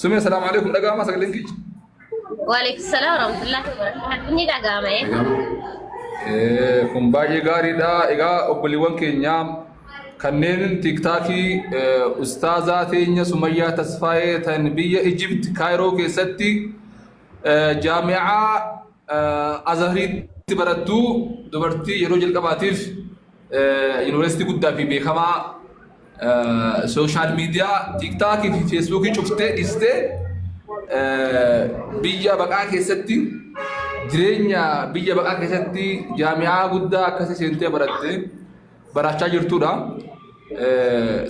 Sumee salaamu alaikum dhaga'amaa sagaleen kiyya. Waalaikum salaam warahmatullahi wabarakatuh. Ni dhaga'ama eh. Dhaga'ama. Kun baay'ee gaariidha. Egaa obboleewwan keenya kanneen tiiktaakii ustaazaa teenya Sumayyaa Tasfaayee tan biyya Ijipt Kaayiroo keessatti jaami'aa Azhariitti barattu dubartii yeroo jalqabaatiif yuunivarsiitii guddaa fi beekamaa sooshaal miidiyaa tiiktaakii fi feesbuukii cuftee dhiistee biyya baqaa keessatti jireenya biyya baqaa keessatti jaami'aa guddaa akkasii seentee baratte barachaa jirtudha.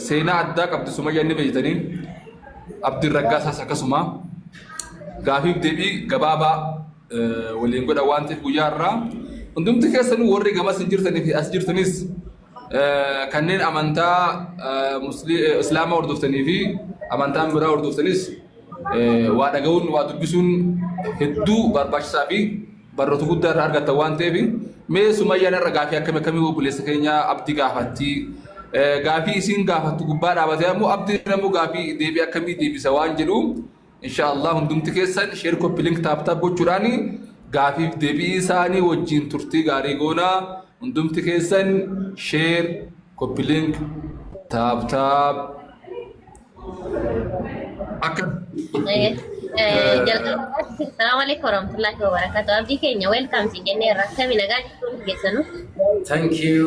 Seenaa addaa qabdi Sumayyaa inni beektanii Abdiin Raggaasaas akkasuma gaafiif deebii gabaabaa waliin godha waan ta'eef guyyaa irraa hundumti keessanuu warri gamas hin jirtanii fi as jirtanis kanneen amantaa islaamaa hordoftanii fi amantaan biraa hordoftanis waa dhaga'uun waa dubbisuun hedduu barbaachisaa fi barnoota guddaa irraa argattan waan ta'eef mee Sumayyaan irra gaafii akkamii akkamii obboleessa keenya Abdii gaafatti. Gaafii isiin gaafattu gubbaa dhaabatee ammoo Abdiin ammoo gaafii deebii akkamii deebisa waan jedhu insha Allah hundumti keessan share copy link tap tap gochuudhaan gaafiif deebii isaanii wajjin turtii gaarii goonaa hundumti keessan share copy link tap tap akka Jalqaba Assalamu alaikum warahmatullahi wabarakatuh. Abdii keenya welcome si jennee irra akkami nagaa jechuun keessanu. Thank you.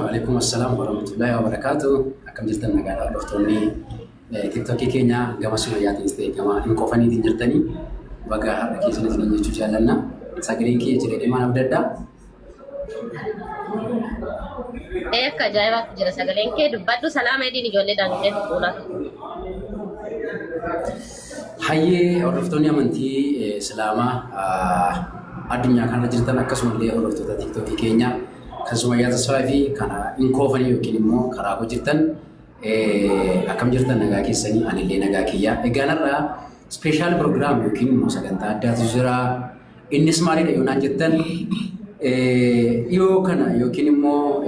Waalaikum assalam warahmatullahi wabarakatuh. Akkam jirtan nagaadha hordoftoonni TikTokii keenya gama Sumayyaatiinis ta'e gama hin qofaniitiin jirtanii baga har'a keessan isiniin jechuu jaallanna. Sagaleen kiyya jira deemaan abdadha. Akka ajaa'ibaatti jira sagaleen kee dubbadhu salaama ediin ijoollee daangee fuula. Hayyee hordoftoonni amantii Islaamaa addunyaa kanarra jirtan akkasumallee hordoftoota TikTokii keenya kan Sumayyaa Tasfaayee fi kan Inkoofanii yookiin immoo karaa koo jirtan akkam jirtan nagaa keessanii anillee nagaa kiyya. Egaan har'a special program yookiin immoo sagantaa addaatu jira. Innis maalidha yoo naan jettan dhiyoo kana yookiin immoo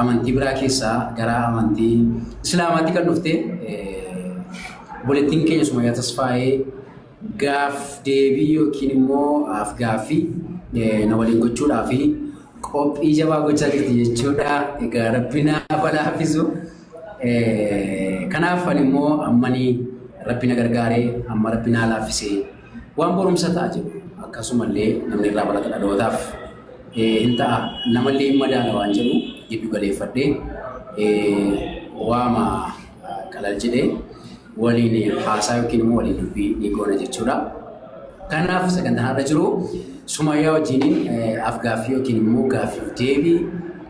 amantii biraa keessaa gara amantii Islaamaatti kan dhufte obboleettiin keenya Sumayyaa Tasfaayee gaaf deebii yookiin immoo af gaaffii na waliin gochuudhaaf qophii jabaa gochaa jirti jechuudha. Egaa rabbi naaf haa laaffisu. Kanaaf ani immoo ammanii rabbi na gargaaree amma rabbi naa laaffisee waan barumsa ta'a jedhu akkasumallee namni irraa barata dhalootaaf hin ta'a namallee hin madaala waan jedhu giddu galeeffadhee waama qalal jedhee waliin haasaa yookiin immoo waliin dubbii ni goona jechuudha. Kanaaf sagantaan har'a jiru Sumayyaa wajjiniin afgaaffii yookiin immoo gaaffiif deebii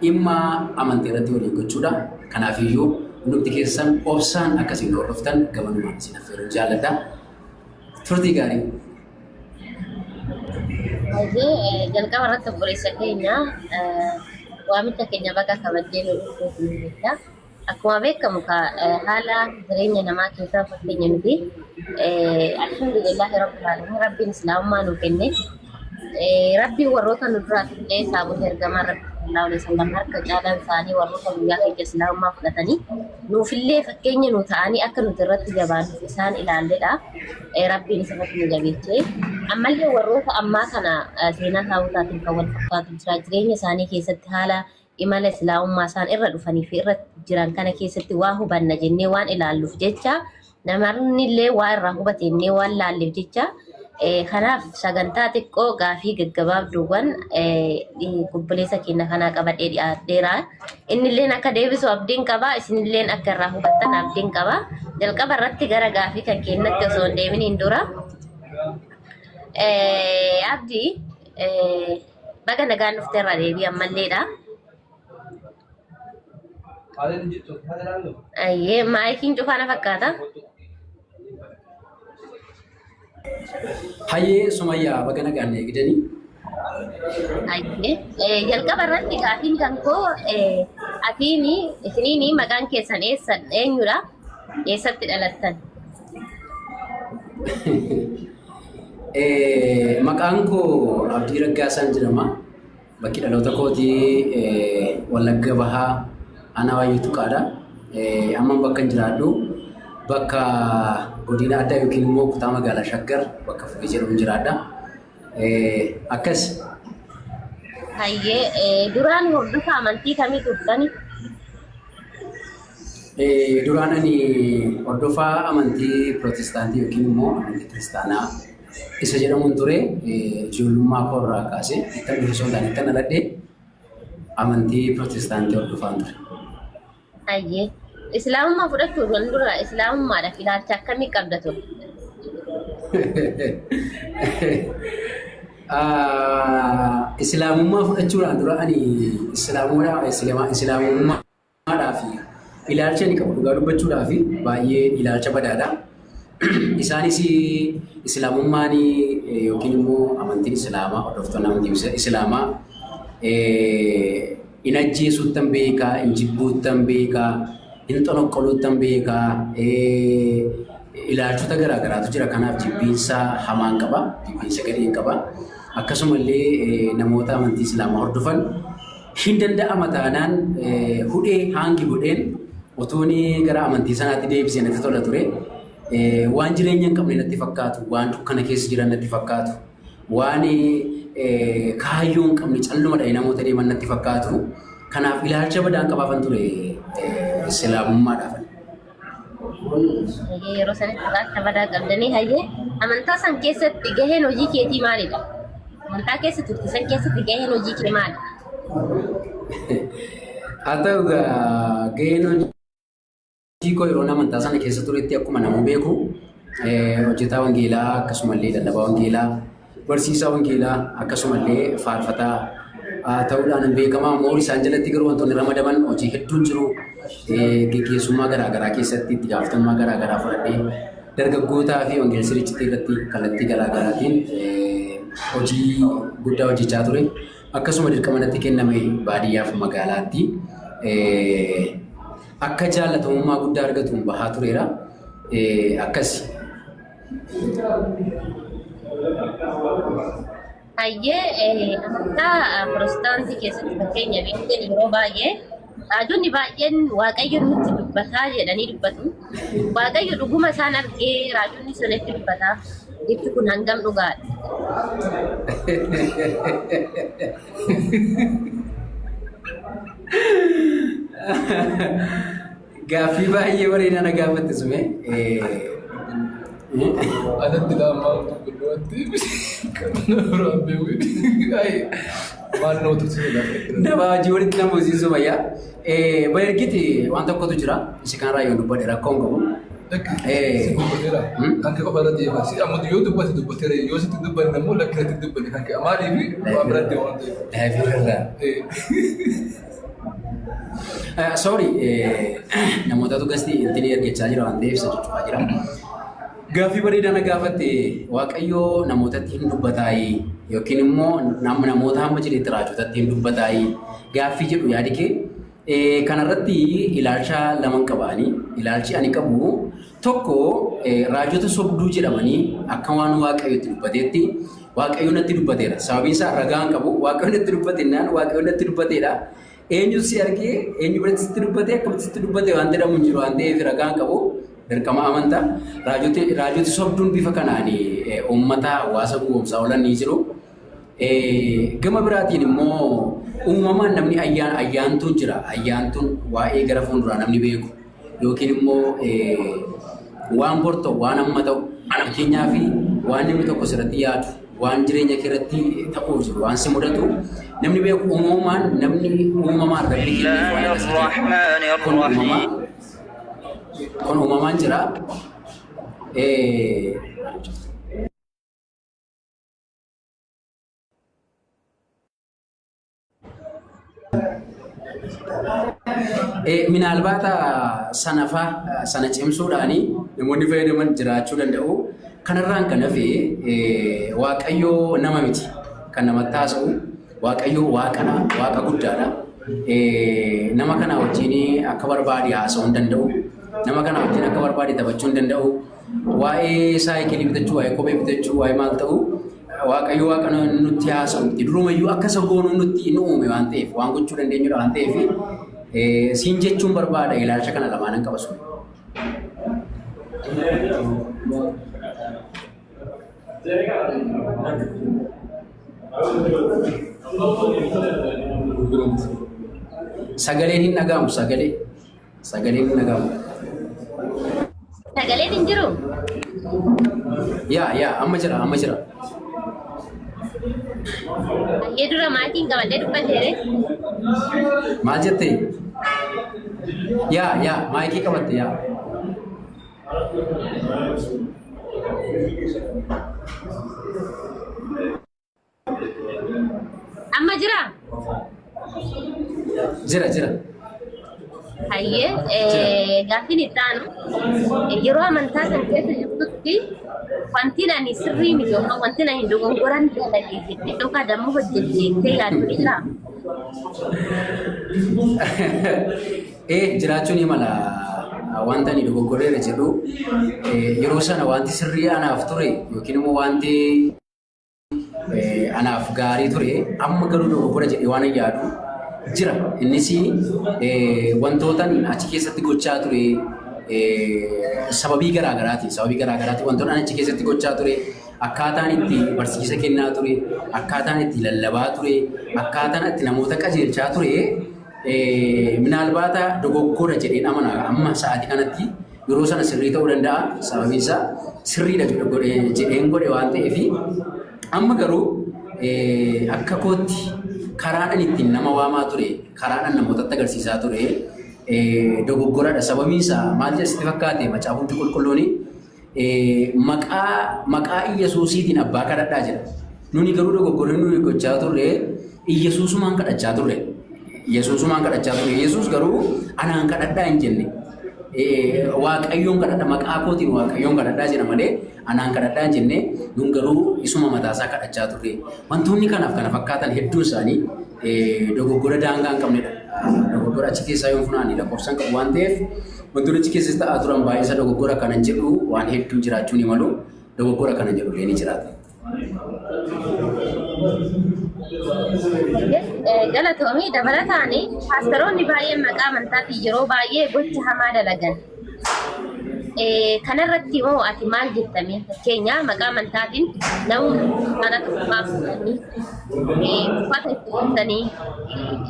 dhimma amantii irratti waliin gochuudha. Kanaafiyyuu hundumti keessan obsaan akkasiin hordoftan gamanumaan isin affeeruun jaalladha. Turtii gaarii. Hojii jalqaba irratti obboleessa keenya waamicha keenya baga kabajjee nu dhufuuf ni jecha. Akkuma beekamu haala jireenya namaa keessaa fakkeenya miti. Alhamdulillahi rabbil alamin rabbiin islaamummaa nu kenne. Rabbiin warroota nu duraaf illee saabota ergamaa rabbi sallallahu alaihi wasallam harka caalaan isaanii warroota guyyaa keenya islaamummaa fudhatanii nuufillee fakkeenya nu ta'anii akka nuti irratti jabaannuuf isaan ilaalledha. Rabbiin isarratti nu jabeechee. Ammallee warroota ammaa kana seenaa saabotaatiin kan wal fakkaatu jira. Jireenya isaanii keessatti haala imala islaamummaa isaan irra dhufanii fi irra jiran kana keessatti waa hubanna jennee waan ilaalluuf jecha namoonni illee waa irraa hubate jennee waan laalleef jecha kanaaf sagantaa xiqqoo gaafii gaggabaabduuwwan obboleessa keenya kanaa qabadhee dhiyaadheera. Innilleen akka deebisu abdiin qaba. Isinilleen akka irraa hubattan abdiin qaba. Jalqaba irratti gara gaafii kan kennatti osoo hin deeminiin dura. Abdii baga nagaan dhuftee irraa deebii ammalleedha. Ayyee maayikiin cufaa na fakkaata. Hayyee Sumayyaa baga nagaan na eegdanii. Ayyee jalqaba irratti gaafiin kan koo atiini isiniini maqaan keessan eessan eenyudha? Eessatti dhalattan? Maqaan koo Abdii Raggaasaan jedhama. Bakki dhaloota kootii Wallagga Bahaa Aanaa Waayyuu Tuqaadha. Amma bakka hin jiraadhu Bakka godina addaa yookiin immoo kutaa magaalaa Shaggar bakka Fugee jedhamu jiraadha. Akkas. Hayyee duraan hordofa amantii kamii turtani? Duraan ani hordofaa amantii Pirootestaantii yookiin immoo amantii Kiristaanaa isa jedhamuun ture. Ijoollummaa koo irraa kaasee ittan dhufe osoo hin taane ittan dhaladhe amantii Pirootestaantii hordofaan ture. Hayyee. Islaamummaa fudhachuudhaan dura islaamummaadhaaf ilaalcha akkamii qabda ture? Islaamummaa fudhachuudhaan dura ani islaamummaadhaaf ilaalcha ani qabu dhugaa dubbachuudhaaf baay'ee ilaalcha badaadha. Isaanis islaamummaan yookiin immoo amantiin islaamaa hordoftoonni amantii islaamaa hin ajjeesuuttan beeka, hin jibbuuttan beeka, hin xonoqqoluuttan beeka, ilaalchota garaa garaatu jira. Kanaaf jibbiinsa hamaan qaba, jibbiinsa gadheen qaba. Akkasumallee namoota amantii Islaamaa hordofan hin danda'ama taanaan hudhee haangi godheen otoon gara amantii sanaatti deebisee natti tola ture. Waan jireenya hin qabne natti fakkaatu, waan dukkana keessa jiran natti fakkaatu. Waan kaayyoo hin qabne calluma dha'ee namoota deeman natti fakkaatu. Kanaaf ilaalcha badaan qabaafan ture islaamummaadhaaf. Hayyee yeroo sanitti ilaalcha badaa qabdanii hayyee amantaa san keessatti gaheen hojii keetii maalidha? Amantaa keessa turte san keessatti gaheen hojii kee maali? Haa ta'u gaheen hojii Hojii koo yeroon amantaa sana keessa turetti akkuma namuu beeku hojjetaa wangeelaa akkasumallee lallabaa wangeelaa barsiisaa wangeelaa akkasumallee faarfataa ta'uudhaan hin beekama. Moor isaan jalatti garuu wantoonni ramadaman hojii hedduun jiru. Geggeessummaa garaa garaa keessatti itti gaafatamummaa garaa garaa fudhadhee dargaggootaa fi wangeela sirriitti irratti kallattii garaa garaatiin hojii guddaa hojjechaa ture. Akkasuma dirqama natti kenname baadiyyaaf magaalaatti akka jaallatamummaa guddaa argatuun bahaa tureera. Akkasi. Hayyee amantaa pirootestaantii keessatti fakkeenya beekteen yeroo baay'ee raajonni baay'een Waaqayyo nutti dubbataa jedhanii dubbatu. Waaqayyo dhuguma isaan argee raajonni sanatti dubbataa. Jechi kun hangam dhugaadha? Gaaffii baay'ee bareedaa na gaafatte sume. Anatti laammaa dubbatti kan biraan beeku. Maal nama tursiisa gaafa. Nama hojii walitti nama hojii mayyaa. Bayargiti waan tokkotu jira. Isa kanarraa yoo dubbadhe rakkoo hin qabu. Si dubbateera. Kan kee qofa irratti xiyyeeffata. Si amma yoo dubbate dubbateera yoo sitti dubbanne immoo lakki irratti dubbanne kan kee maaliif waan biratti waan ta'eef. Daafii Sorry, namootatu gasti intinii ergachaa jira waan ta'eef isa cuccufaa jira. Gaaffii bareedaa na gaafatte. Waaqayyoo namootatti hin dubbataayi yookiin immoo namoota hamma jedhetti raajotatti hin dubbataayi gaaffii jedhu yaadi kee. Kanarratti ilaalcha laman qabaani. Ilaalchi ani qabu tokko raajota sobduu jedhamanii akka waan Waaqayyotti dubbateetti Waaqayyo natti dubbateera. Sababiin isaa ragaa hin qabu. Waaqayyo natti dubbate naan Waaqayyo natti dubbateedha. Eenyu si argee eenyu biratti sitti dubbate akkamitti sitti dubbate waan jedhamu hin jiru waan ta'eef ragaa hin qabu. Dirqama amantaa. Raajoti sobduun bifa kanaan uummata hawaasa gowwoomsaa oolan ni jiru. Gama biraatiin immoo uumamaan namni ayyaan ayyaantuun jira. Ayyaantuun waa'ee gara fuulduraa namni beeku yookiin immoo waan bor ta'u waan amma ta'u fakkeenyaaf waan namni tokko sirratti yaadu waan jireenya kee irratti ta'uuf jiru waan si mudatu namni beeku uumamaan namni uumamaan rabbi kenneef waan akkasii jira. Kun uumamaa kun uumamaan jira. Minaalbaata sanafaa sana cimsuudhaan namoonni fayyadaman jiraachuu danda'u. Kanarraan kan hafe Waaqayyo nama miti kan namatti haasa'u. Waaqayyo waaqadha, waaqa guddaadha. Nama kana wajjin akka barbaade haasa'uu hin danda'u. Nama kana wajjin akka barbaade taphachuu hin danda'u. Waa'ee saayikilii bitachuu, waa'ee kophee bitachuu, waa'ee maal ta'u Waaqayyo waaqa nutti haasa'u miti. Durumayyuu akka isa goonuu nutti nu uume waan ta'eef, waan gochuu dandeenyudha waan ta'eef siin jechuun barbaada ilaalcha kana lamaanan qaba sun. Sagaleen hin dhaga'amu sagalee. Sagaleen hin dhaga'amu. Sagaleen hin jiru? Yaa yaa amma jira amma jira. Hayyee dura maatiin qabadhee dubbateere. Maal jette? Yaa yaa maayikii qabatte yaa. Amma jira? Jira jira. Hayyee gaaffiin itti aanu yeroo amantaa san keessa jirtutti wanti ani sirrii miti yookaan wanti ani dogongoran dalage jettee yookaan dammoo hojjette jettee yaaddu ni jiraa? Ee jiraachuu ni mala wanta ani dogoggoreera jedhu yeroo sana wanti sirrii anaaf ture yookiin immoo wanti anaaf gaarii ture amma garuu dogoggora jedhee waan yaadu jira. Innis wantootan achi keessatti gochaa ture sababii garaa garaatiin sababii garaa garaatiin wantoota achi keessatti gochaa ture akkaataan itti barsiisa kennaa ture akkaataan itti lallabaa ture akkaataan itti namoota qajeelchaa ture minaalbaata dogoggora jedheen amana amma sa'aatii kanatti yeroo sana sirrii ta'uu danda'a. Sababiin isaa sirriidha jedheen godhe waan ta'eef amma garuu akka kootti karaadhaan ittiin nama waamaa ture karaadhaan namootatti agarsiisaa ture dogoggoradha. Sababiin isaa maal jedha sitti fakkaate macaafumti qulqulluun maqaa maqaa Iyyasuusiitiin abbaa kadhadhaa jedha. Nuni garuu dogoggorri nuyi gochaa turre Iyyasuusumaan kadhachaa turre. Yesuusumaan kadhachaa ture. Yesuus garuu anaan kadhadhaa hin jenne. Waaqayyoon kadhadha maqaa kootiin waaqayyoon kadhadhaa jedha malee anaan kadhadhaa hin jenne nun garuu isuma mataasaa kadhachaa turre. Wantoonni kanaaf kana fakkaatan hedduun isaanii dogoggora daangaa hin qabnedha. Dogoggora achi keessaa yoo funaanne lakkoofsa hin qabu waan ta'eef wantoonni achi keessatti ta'aa turan baay'ee isa dogoggora kanan jedhu waan hedduun jiraachuu ni malu. Dogoggora kana jedhu illee ni jiraata. Galatoomii dabalataan paastaroonni baay'een maqaa amantaatiin yeroo baay'ee gocha hamaa dalagan. Kanarratti moo ati maal jettame? Fakkeenya maqaa amantaatiin namni kana tokkummaa fuudhanii uffata itti uffisanii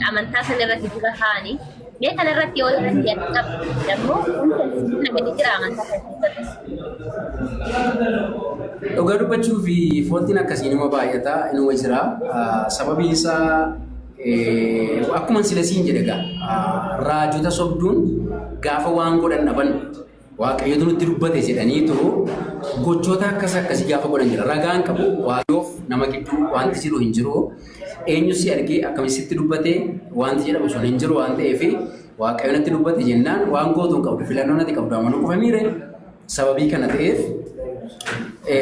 amantaa sana irratti dura kaa'anii mee kanarratti yoo irratti ati qabdu immoo wanta gadi jira amantaa sana keessatti. Dhugaa dubbachuu fi fooltiin akkasii nima baay'ata inuma jira. Sababiin isaa akkuma sila siin jedhe egaa raajota sobduun gaafa waan godhan dhaban Waaqayyotu nutti dubbate jedhaniitu gochoota akkas akkasii gaafa godhan jira. Ragaan qabu Waaqayyoof nama gidduu wanti jiru hin jiru. Eenyu si argee akkamitti sitti dubbate wanti jedhamu sun hin jiru waan ta'eef Waaqayyo natti dubbate jennaan waan gootu hin qabdu filannoo natti qabdu amanuu qofa miire sababii kana ta'eef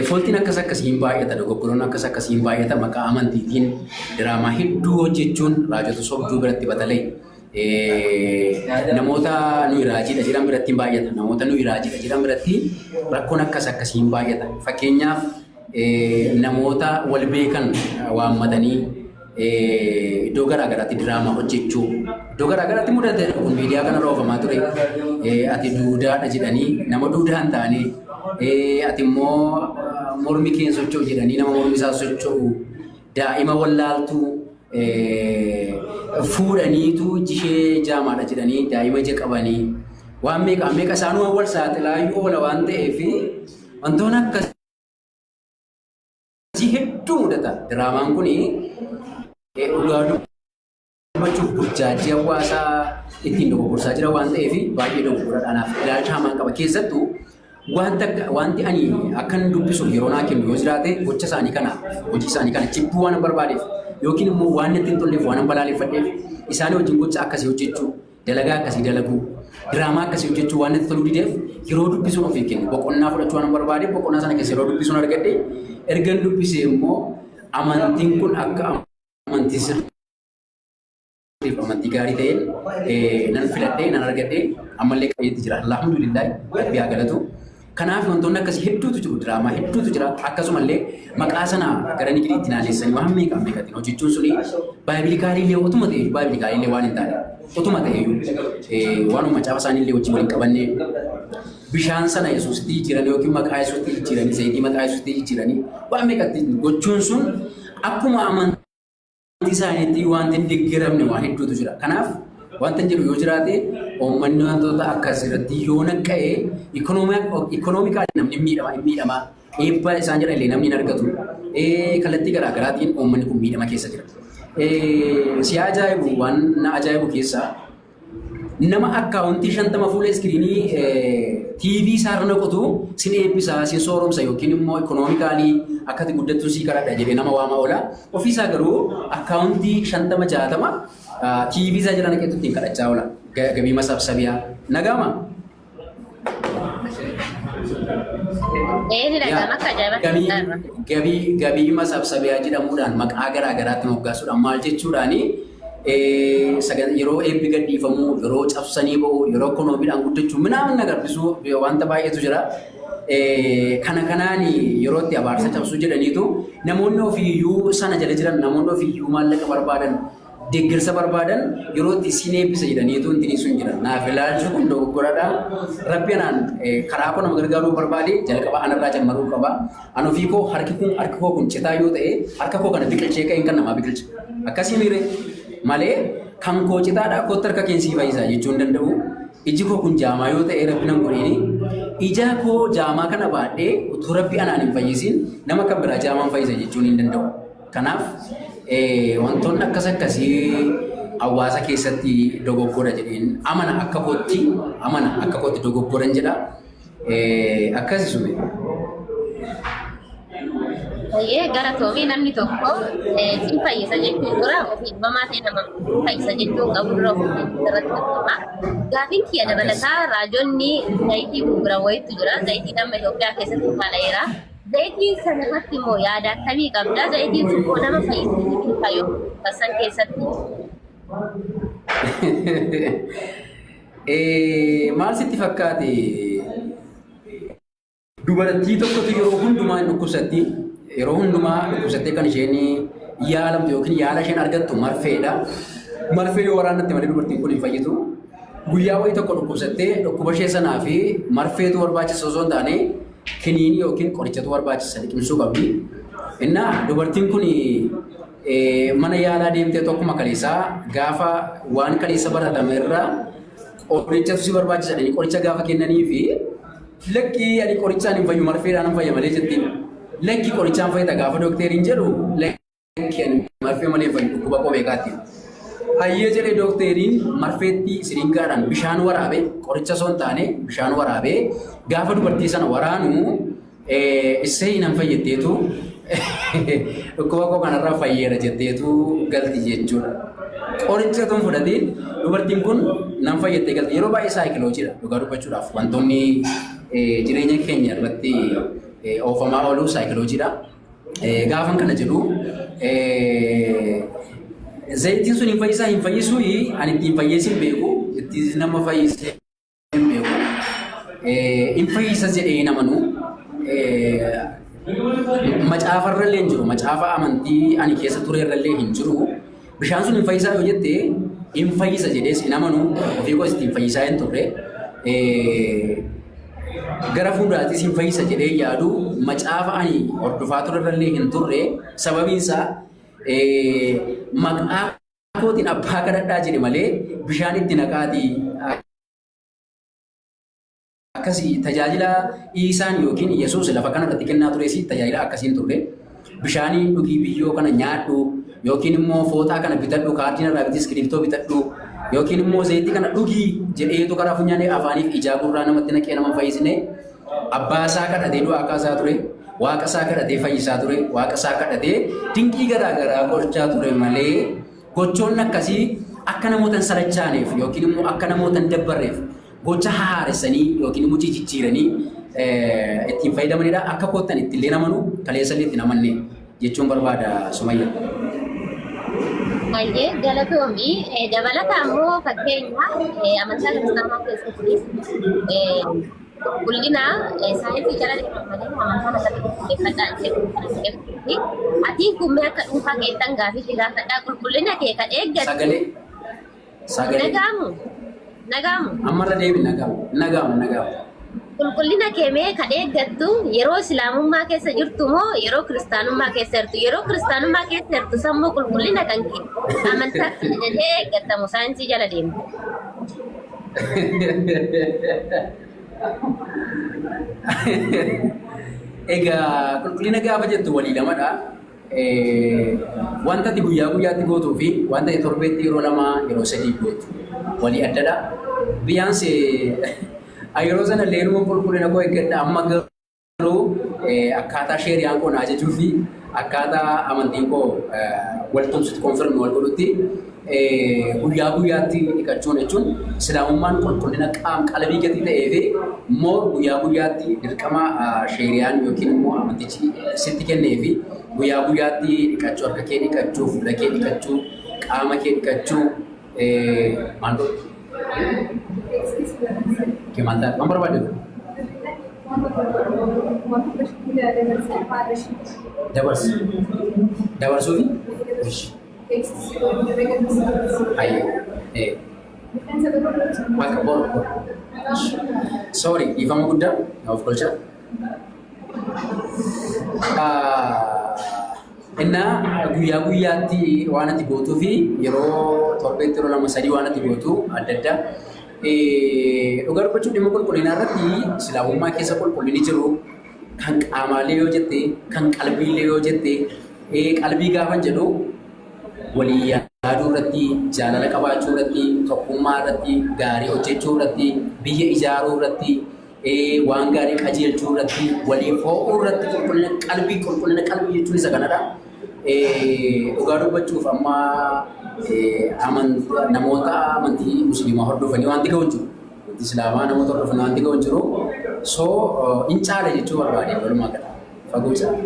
fooltiin akkas akkasii hin baay'ata dogoggoroon akkas akkasii hin baay'ata maqaa amantiitiin diraamaa hedduu hojjechuun raajota sobduu biratti batalee namoota nuyi raajiidha jedhan biratti hin baay'ata namoota nuyi raajiidha jedhan biratti rakkoon akkas akkasii hin baay'ata fakkeenyaaf namoota wal beekan waammatanii iddoo garaa garaatti diraamaa hojjechuu iddoo garaa garaatti mudate kun miidiyaa kanarra oofamaa ture ati duudaadha jedhanii nama duudaa hin taane ati immoo mormi kee hin socho'u jedhanii nama mormi isaa socho'u daa'ima wallaaltuu fuudhaniitu iji ishee jaamaadha jedhanii daa'ima ija qabanii waan meeqa meeqa isaanuu wal saaxilaayyuu oola waan ta'eef wantoonni akkasii hedduu mudata. Diraamaan kun dhugaa dubbachuuf burjaajii hawaasaa ittiin dogoggorsaa jira waan ta'eef baay'ee dogoggoradha anaaf ilaalcha hamaan qaba. Keessattuu wanta wanti ani akkan dubbisuuf yeroo naa kennu yoo jiraate gocha isaanii kana hojii isaanii kana jibbuu waan barbaadeef yookiin immoo waan natti hin tolleef waan balaaleffadheef isaanii wajjin gocha akkasii hojjechuu dalagaa akkasii dalaguu diraamaa akkasii hojjechuu waan natti toluu dideef yeroo dubbisuun ofii kennu boqonnaa fudhachuu waan barbaadeef boqonnaa sana keessa yeroo dubbisuun argadhe ergan dubbisee immoo amantiin kun akka amantii sirriif amantii gaarii ta'een nan filadhee nan argadhee ammallee qabeetti jira. Alhamdulillah rabbi haa galatu. Kanaaf wantoonni akkasii hedduutu jiru diraamaa hedduutu jira akkasumallee maqaa sana gara nigidiitti naannessanii waan meeqa meeqatiin hojjechuun suni baay'ee illee otuma ta'e baay'ee illee waan hin taane otuma ta'e waanuma macaafa isaanii illee wajjin waliin qabanne Bishaan sana Yesuusitti jijjiiranii yookiin maqaa Yesuusitti jijjiiranii zayitii maqaa Yesuusitti jijjiiranii waan meeqatti gochuun sun akkuma amantii isaaniitti wanti hin deeggaramne waan hedduutu jira. Kanaaf wanta jedhu yoo jiraate, uummanni wantoota akkas irratti yoo naqqa'e economically namni miidhama hin miidhama. Eebba isaan jedhan illee namni hin argatu. Kallattii garaa garaatiin uummanni kun miidhama keessa jira. Si ajaa'ibu, waan na ajaa'ibu keessaa nama akkaawuntii 50 fuula iskiriinii TV isaarra naqatu sin eebbisaa, sin sooromsa yookiin immoo economically akkati guddattu sii kadhadha jedhee nama waama oola. Ofiisaa garuu akkaawuntii 50 60 TV isaa jala naqeetu ittiin kadhachaa oola. Gabii masabsabiyaa. Nagaama? Ee, ni dhaga'ama, akka ajaa'ibaatti dhaga'ama. Gabii masabsabiyaa jedhamuudhaan maqaa garaa garaatti moggaasuudhaan maal jechuudhaani, yeroo eebbi gadhiifamu, yeroo cabsanii ba'u, yeroo ikoonomiidhaan guddachuu minaamin agarsiisu wanta baay'eetu jira. Kana kanaan yeroo itti abaarsa cabsuu jedhaniitu namoonni ofiiyyuu sana jala jiran, namoonni ofiiyyuu maallaqa barbaadan, deeggarsa barbaadan, yeroo itti isin eebbisa jedhaniitu intini sun jira. Naaf ilaalchi kun dogoggoradha. Rabbi anaan karaa koo nama gargaaruu barbaade jalqaba anarraa jammaruu qaba. An ofii koo harki kun, harki koo kun citaa yoo ta'e, harka koo kana biqilchee ka'een kan namaa biqilcha. Akkasii miire malee kan koo citaadha kootti harka keen sii fayyisa jechuu hin danda'u. Iji koo kun jaamaa yoo ta'e, Rabbi nan godhiini. Ija koo jaamaa kana baadhee utuu Rabbi anaan hin fayyisin nama kan biraa jaamaan fayyisa jechuun hin danda'u. Kanaaf wantoonni akkas akkasii hawaasa keessatti dogoggora jedheen amana, akka kootti amana, akka kootti dogoggoran jedha. Akkasi sume. Baay'ee galatoomii. Namni tokko sin fayyisa jechuun dura ofii dhibamaa ta'e nama fayyisa jechuun qabu dura ofii irratti argama. Gaafiin kiyya dabalataa, raajonni zayitii gurguran wayiitu jira. Zayitiin amma Itoophiyaa keessatti faala'eera. Zayitii sana irratti immoo yaada akkamii qabda? Zayitiin sun immoo nama fayyisa beekaa yoo san keessatti? Maal sitti fakkaate? Dubartii tokkotu yeroo hundumaa hin dhukkubsatti. Yeroo hundumaa dhukkubsattee kan isheen yaalamtu yookiin yaala isheen argattu marfeedha. Marfee yoo waraannatte malee dubartiin kun hin fayyitu. Guyyaa wayii tokko dhukkubsattee dhukkuba ishee sanaa fi marfeetu barbaachisa osoo hin taane kiniinii yookiin qorichatu barbaachisa, liqimsuu qabdi. Innaa dubartiin kun mana yaalaa deemtee tokkuma kaleessaa gaafa waan kaleessa baratame irraa qorichatu si barbaachisa jedhanii qoricha gaafa kennanii fi "Lakkii, ani qorichaan hin fayyu, marfeedhaan hin fayya malee" jettiin. "Lakki, qorichaan fayyada" gaafa dookteriin jedhu, "Lakki, ani marfee malee hin fayyu, dhukkuba koo beekaatti." "Hayyee" jedhee dookteriin marfeetti siringaadhaan bishaan waraabee, qoricha osoo hin taane bishaan waraabee gaafa dubartii sana waraanu, "Issee, nan fayyatteetu, dhukkuba koo kanarraa fayyeera" jetteetu galti jechuudha. Qoricha tun fudhatiin dubartiin kun nan fayyattee galti. Yeroo baay'ee saayikiloojiidha dhugaa dubbachuudhaaf, wantoonni jireenya keenya irratti oofamaa oolu saayikiloojiidha. Gaafan kana jedhu, zayitiin sun hin fayyisaa hin fayyisuu, ani ittiin fayyees hin beeku, ittiin nama fayyisee hin beeku. Hin fayyisa jedhee hin amanu. Macaafa irra illee hin jiru. Macaafa amantii ani keessa ture irra illee hin jiru. Bishaan sun hin fayyisaa yoo jette, hin fayyisa jedhees hin amanu. Ofii koos ittiin fayyisaa hin turre. Gara fuulduraattis hin fayyisa jedhee yaadu, macaafa ani hordofaa ture irra illee hin turre. Sababiin isaa maqaa kootiin abbaa kadhadhaa jedhe malee bishaan itti naqaatii akkasii tajaajila Iisaan yookiin Yesuus lafa kana irratti kennaa tures tajaajila akkasiin turre. Bishaanii dhugii, biyyoo kana nyaadhu, yookiin immoo fooxaa kana bitadhu, kaardiin irraa biti, iskiriiptoo bitadhu, yookiin immoo zayitii kana dhugii jedheetu karaa funyaanii, afaaniif, ijaa, gurraa namatti naqee nama fayyisne. Abbaa isaa kadhatee du'aa kaasaa ture. Waaqa isaa kadhatee fayyisaa ture. Waaqa isaa kadhatee dinqii garaa garaa gochaa ture malee gochoonni akkasii akka namoota hin salachaaneef yookiin immoo akka namoota hin dabbarreef gocha haaressanii yookiin immoo jijjiiranii ittiin fayyadamanidha. Akka koottan itti illee namanu, kaleessa illee ittiin amanne jechuun barbaada, Sumayya. Baay'ee galatoomii. Dabalata ammoo fakkeenya amantaa kiristaanaa keessatti qulqullina saayinsii jala deeman malee amantaan akkatti qulqulleeffadhaa jedhu kana jedhutti. Atiin kun mee akka dhuunfaa keettan gaafii si gaafadhaa, qulqullina kee kan eeggattu. Sagalee. Sagalee. Nagaamu. Nagaamu. Ammarra deebi, nagaamu. Nagaamu, nagaamu. Qulqullina kee mee kan eeggattu yeroo islaamummaa keessa jirtu moo yeroo kiristaanummaa keessa jirtu? Yeroo kiristaanummaa keessa jirtu sammuu qulqullina kan kee amantaa ajajee eeggattamu saayinsii jala deemtu. Egaa qulqullina gaafa jettu walii lamadha. Wanta ati guyyaa guyyaatti gootuu fi wanta ati torbeetti yeroo lama yeroo sadii gootu walii addadha. Biyaansi yeroo sana illee inuma qulqullina koo eeggadha amma garuu akkaataa sheeriyaan koo na ajajuu fi akkaataa amantiin koo wal tumsutti konfirmi wal godhutti guyyaa guyyaatti dhiqachuun jechuun islaamummaan qulqullina qaam qalbii gatii ta'ee fi immoo guyyaa guyyaatti dirqama sheeriyaan yookiin immoo amantichi sitti kennee fi guyyaa guyyaatti dhiqachuu, harka kee dhiqachuu, fuula kee dhiqachuu, qaama kee dhiqachuu maal godhu? Kee maal ta'a? Waan barbaadde godhu. Dabarsi. Dabarsuufi? Ishi. Hayyee. Ee. Bakka boru boru. Sorry, dhiifama guddaa na of kolcha. Innaa guyyaa guyyaatti waan ati gootuu fi yeroo torbeetti yeroo lama sadii waan ati gootu adda adda. Dhugaa dubbachuuf dhimma qulqullinaa irratti islaamummaa keessa qulqullinni jiru kan qaamaalee yoo jette, kan qalbiillee yoo jette, qalbii gaafan jedhu walii yaaduu irratti, jaalala qabaachuu irratti, tokkummaa irratti, gaarii hojjechuu irratti, biyya ijaaruu irratti, waan gaarii qajeelchuu irratti, waliif ho'uu irratti qulqullina qalbii qulqullina qalbii jechuun isa kanadha. Dhugaa dubbachuuf amma namoota amantii musliimaa hordofanii wanti ga'u hin jiru. Amantii islaamaa namoota hordofanii wanti ga'u hin jiru. So in caala jechuu barbaade walumaa gala. Fagoo caala.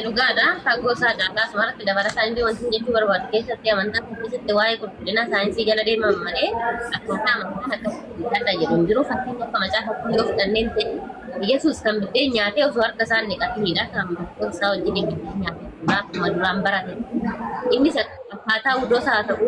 Dhugaadha. Fagoo isaa caalaa asumarratti dabalataan illee wanti jechuu barbaadu keessatti amantaa kana keessatti waa'ee qulqullina saayinsii jala deeman malee akkaataa amantaan akkasitti adda jedhu hin jiru. Fakkeenya akka macaafa qulqulluu yoo fudhanneen ta'e Yesuus kan biddeen nyaatee osoo harka isaa hin dhiqatinidha. Kan barattoota isaa wajjin biddeen nyaatee akkuma duraan barate. Innis akkaataa wudoos haa ta'u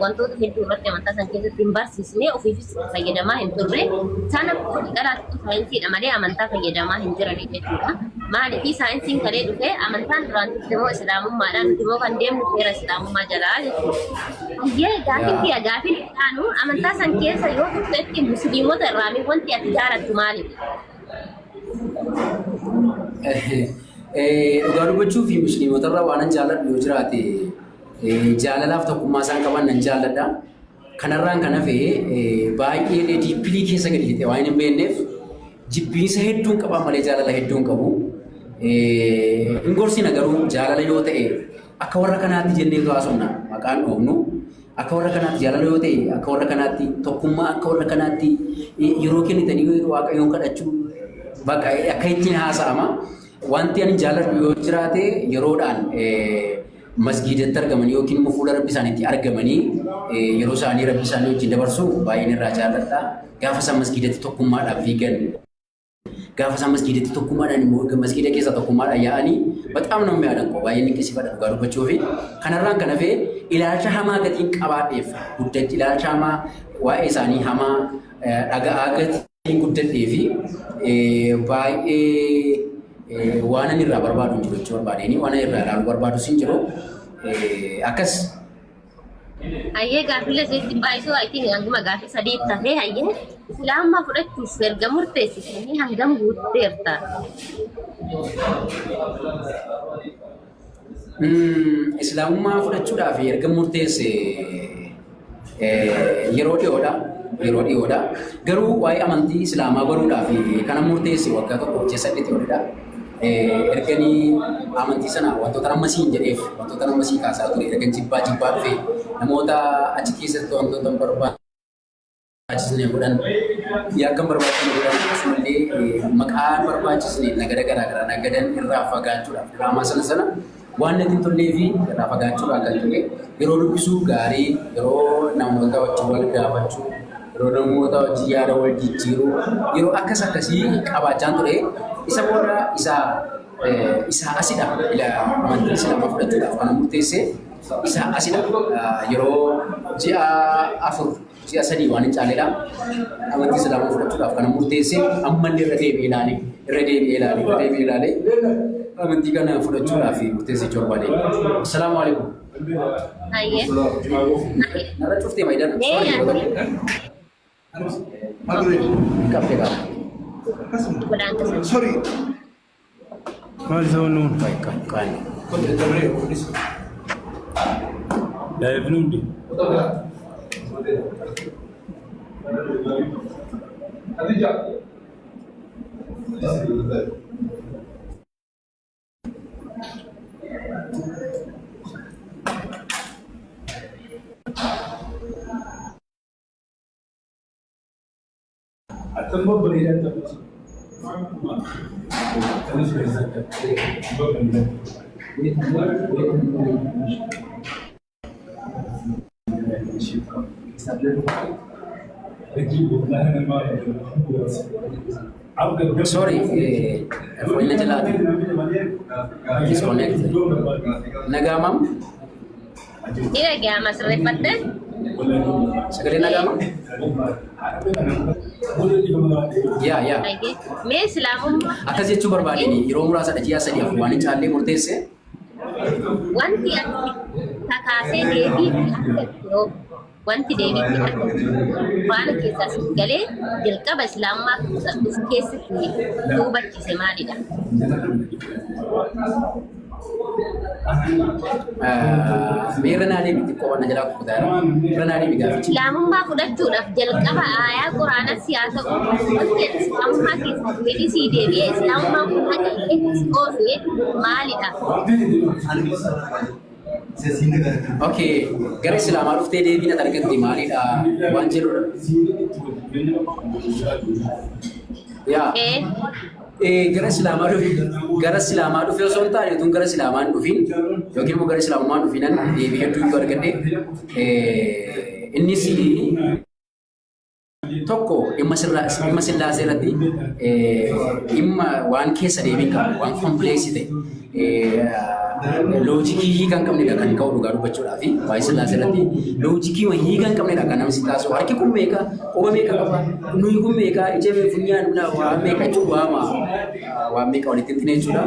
wantoota hedduu irratti amantaa san keessatti hin barsiisne, ofiifis itti fayyadamaa hin turre. Isaan akkuma waliigalaatti saayinsiidha malee amantaa fayyadamaa hin jiran jechuudha. Maaliif saayinsiin kalee dhufe amantaan duraan turte immoo islaamummaadha. Nuti immoo kan deemnu seera islaamummaa jalaa jechuudha. Hayyee gaafiin kiyya gaafiin itti aanu amantaa san keessa yoo turtetti musliimota irraa wanti ati jaalattu maalidha? Dhugaa dubbachuuf musliimota irraa waan an jaalladhu yoo jiraate jaalalaaf tokkummaa isaan qaban nan jaalladha. Kanarraan kan hafe baay'ee deeply keessa gadi lixee waan hin beekneef jibbiinsa hedduun qaba malee jaalala hedduun qabu. Hin gorsina garuu jaalala yoo ta'e akka warra kanaatti jennee haasofna maqaan dhoofnu. Akka warra kanaatti jaalala yoo ta'e, akka warra kanaatti tokkummaa, akka warra kanaatti yeroo kennitanii waaqayyoon kadhachuu bakka akka ittiin haasa'ama. Wanti ani jaalladhu yoo jiraate yeroodhaan masgiidatti argamanii yookiin immoo fuula rabbi isaaniitti argamanii yeroo isaanii rabbi isaanii wajjin dabarsu baay'een irraa jaalladha. Gaafa isaan masgiidatti tokkummaadhaan fiigan, gaafa isaan masgiidatti tokkummaadhaan immoo masgiida keessa tokkummaadhaan yaa'anii baxaam namni yaadan koo baay'een dinqisiifadha dhugaa dubbachuu fi kanarraan kan hafe ilaalcha hamaa gatiin qabaadheef guddachi ilaalcha hamaa waa'ee isaanii hamaa dhaga'aa gatiin guddadhee fi baay'ee waan ani irraa barbaadu hin jiru jechuu barbaadeenii waan ani irraa ilaaluu barbaadus hin jiru akkas. Hayyee gaaffilee isinitti baay'isuu I think hanguma gaaffii sadii tafee hayyee islaamummaa fudhachuuf erga murteessitanii hangam guutteerta? Islaamummaa fudhachuudhaaf erga murteesse yeroo dhiyoodha. Yeroo dhiyoodha. Garuu waa'ee amantii Islaamaa baruudhaaf kana murteesse waggaa tokko ji'a saddeetii olidha. Erganii amantii sana wantoota amma siin jedheef wantoota amma sii kaasaa ture ergan jibbaa jibbaa dhufe namoota achi keessatti wantoota hin barbaachisne godhan, yakka hin barbaachisne godhan, akkasumallee maqaa hin barbaachisne nagada garaa garaa nagadan irraa fagaachuudhaaf diraamaa sana sana waan natti hin tollee fi irraa fagaachuudhaan kan ta'e yeroo dubbisuu gaarii, yeroo namoota wajjin wal gaafachuu, yeroo namoota wajjin yaada wal jijjiiruu, yeroo akkas akkasii qabaachaan ture. Isa booda isa isa asidha ila amantii islaamaa fudhachuudhaaf kana murteesse isa asidha yeroo ji'a 4. Ji'a 3 waan hin caalledha. Amantii Islaamaa fudhachuudhaaf kana murteesse ammallee irra deebi'ee ilaalee irra deebi'ee ilaalee irra deebi'ee ilaalee amantii kana fudhachuudhaaf murteesse jechuu barbaade. Assalaamu alaikum. Hayyee. Narra cuftee maayidaan. Mee Sorry yeroo yaadni tokko. Hin qabde qaba. Godhaan tasan. Sorry. Maal isa wanni kun? Qaani qaani. Daa'imni hundi. Sorry, foon na jalaa disconnect. Nagaa maam? Ni dhaga'ama sirreeffatte? Sagalee nagaama? Yaa yaa. Hayyee. Mee islaamummaa Akkas jechuu barbaadeen yeroo muraasadha ji'a 3 4 waan hin caallee murteesse. Wanti ati kakaasee deebii itti argattu yoo wanti deebii itti argattu Qur'aana keessaa siif galee jalqaba islaamummaa of keessatti si hubachiise maalidha? Mee irra naa deebi xiqqoo waan na jalaa kukkutaa jira. Irra naa deebi gaafichi. Islaamummaa fudhachuudhaaf jalqaba aayaa Qur'aanaa si haa ta'u wanti ati islaamummaa keessaa deebii sii deebi'e islaamummaan kun haqa isheetti si oofe maalidha? Okay, gara Islaamaa dhuftee deebiin ati argatte maalidha waan jedhudha. Yaa. Ee. Gara Islaamaa dhufe gara Islaamaa dhufe osoo hin taane utuun gara Islaamaa hin dhufin yookiin immoo gara Islaamummaa hin dhufinan deebii hedduu iyyuu argadhe. Innis tokko dhimma sirraa dhimma sillaasee irratti dhimma waan keessa deebiin qabu waan kompleeksii ta'e loojikii hiika hin qabnedha kan ka'u dhugaa dubbachuudhaa fi waa'ee sillaasee irratti loojikii hiika hin qabnedha kan namni si taasisu harki kun meeqa quba meeqa qaba nuyi kun meeqa ija meeqa funyaan waan meeqa jechuun waama waan meeqa walitti hin jechuudha.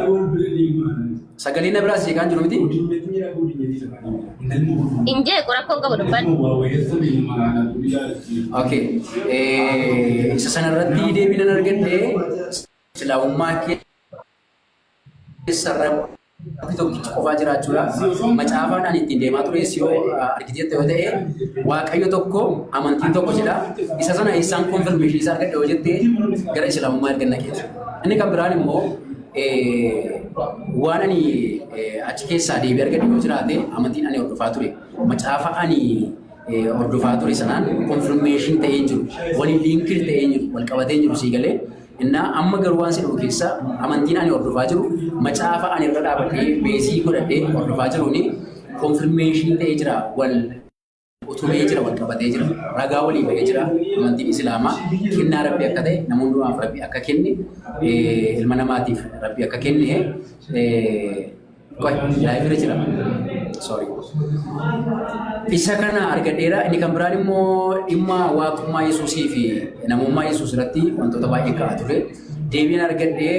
Sagalee na biraas jeeqaan jiru miti. Hin jeequ rakkoon qabu dubbadhu. Okay. Isa sanarratti deebii nan argadhe islaamummaa keessa rabbi tokkichi qofaa jiraachuudha. Macaafaan ani ittiin deemaa tures yoo argiteetta yoo ta'e Waaqayyo tokko amantiin tokko jedha. Isa sana eessaan konfirmeeshinii isaa argadhe yoo jette gara islaamummaa erga naqeeti. Inni kan biraan immoo waan ani achi keessaa deebii argadhe yoo jiraate amantiin ani hordofaa ture macaafa ani hordofaa ture sanaan konfirmeeshin ta'ee hin jiru waliin liinkir ta'ee hin jiru wal qabatee hin jiru sii galee innaa amma garuu waan si dhufu keessa amantiin ani hordofaa jiru macaafa ani irra dhaabadhee beezii godhadhee hordofaa jiruuni konfirmeeshin ta'ee jira wal utubee jira wal qabatee jira ragaa walii bahee jira amantiin islaamaa kennaa rabbi akka ta'e nama hundumaaf rabbi akka kenne ilma namaatiif rabbi akka kenne qoy live irra jira sorry isa kana argadheera inni kan biraan immoo dhimma waaqummaa Yesuusii fi namummaa Yesuus irratti wantoota baay'ee ka'aa ture deebiin argadhee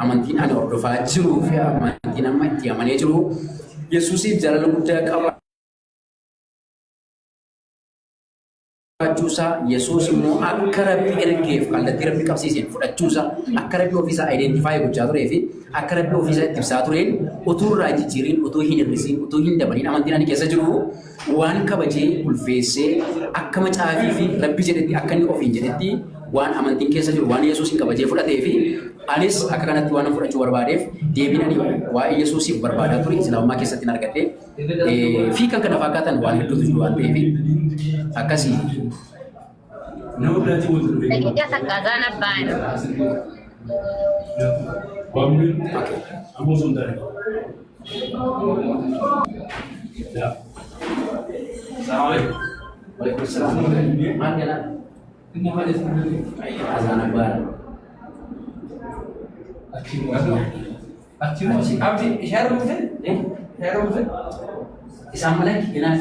amantiin ani hordofaa jiruu fi amantiin amma itti amanee jiru Yesuusiif jaalala guddaa qaba. Qabaachuusaa Yesuus immoo akka Rabbi ergeef kallattii Rabbi qabsiiseen fudhachuusaa akka Rabbi ofiisaa identify gochaa turee fi akka Rabbi ofiisaa itti ibsaa tureen utuu irraa hin jijjiiriin utuu hin hir'isiin utuu hin dabaliin amantiin ani keessa jiru waan kabajee ulfeessee akka macaafii fi Rabbi jedhetti akka inni ofiin jedhetti waan amantiin keessa jiru waan Yesuusin kabajee fudhatee fi anis akka kanatti waan fudhachuu barbaadeef deebiin ani waa'ee Yesuusiif barbaadaa ture Islaamummaa keessatti hin argadhe. Fi kan kana fakkaatan waan hedduutu jiru waan ta'eef akkasii. Daqiiqaa takka azaan abbaa jedhu. Maal jedhaa? Azaan abbaa. Abdi, ishee rukute? Ishee rukute? Isaan malee hinaa.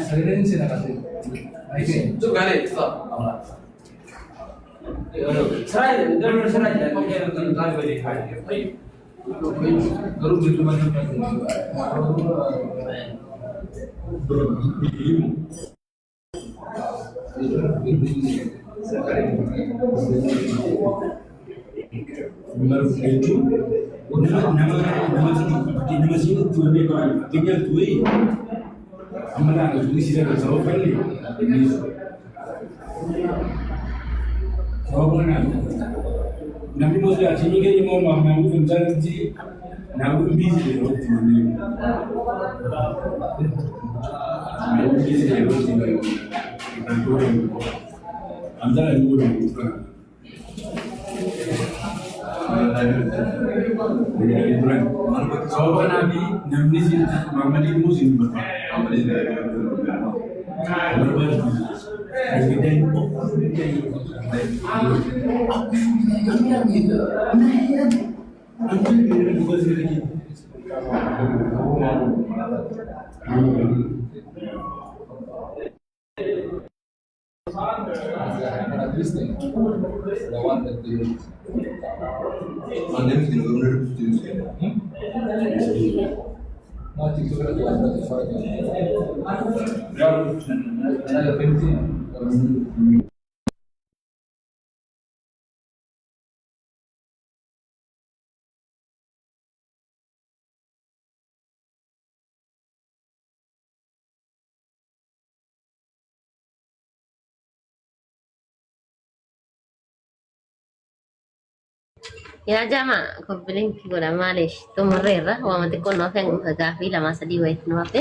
Yaa jama koppilinkii godha maaliif xumurreerra waama xiqqoo nu hafe gaafii lama sadii wayitti nu hafe.